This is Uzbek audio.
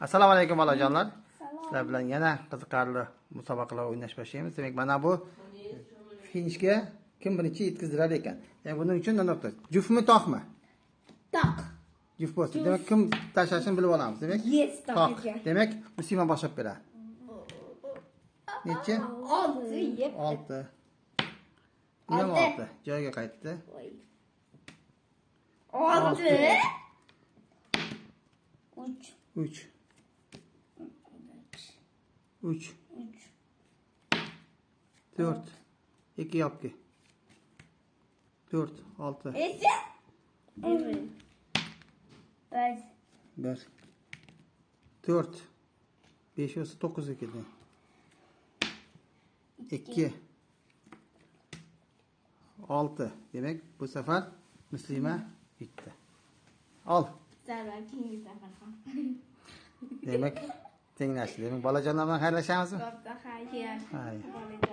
Assalomu alaykum, bolajonlar. Sizlar bilan yana qiziqarli musobaqalar o'ynash boshlaymiz. Demak, mana bu finishga kim birinchi yetkazdirar ekan. Demak, buning uchun nima? Juftmi, toqmi? Toq. Juft bo'lsin. Demak, kim tashlashini bilib olamiz. Demak, Yes, toq toq. ekan. Demak, Muslima boshlab beradi. Necha? 6, 7. 6. Bu ham 6. 6. Joyiga qaytdi. 6. 3. 3. 3. 3. 4. 2 yopki. 4, 6. Necha? 1. 1. 1. 4. 5 bo'lsa 9 ga keldi. 2. 6. Demak, bu safar Muslima yutdi. Ol. Safar, keyingi safar ham. Demak, tenglashdi. Demak, bolajonlar bilan xayrlashamizmi? Bo'pti, xayr. Xayr. Bolajon.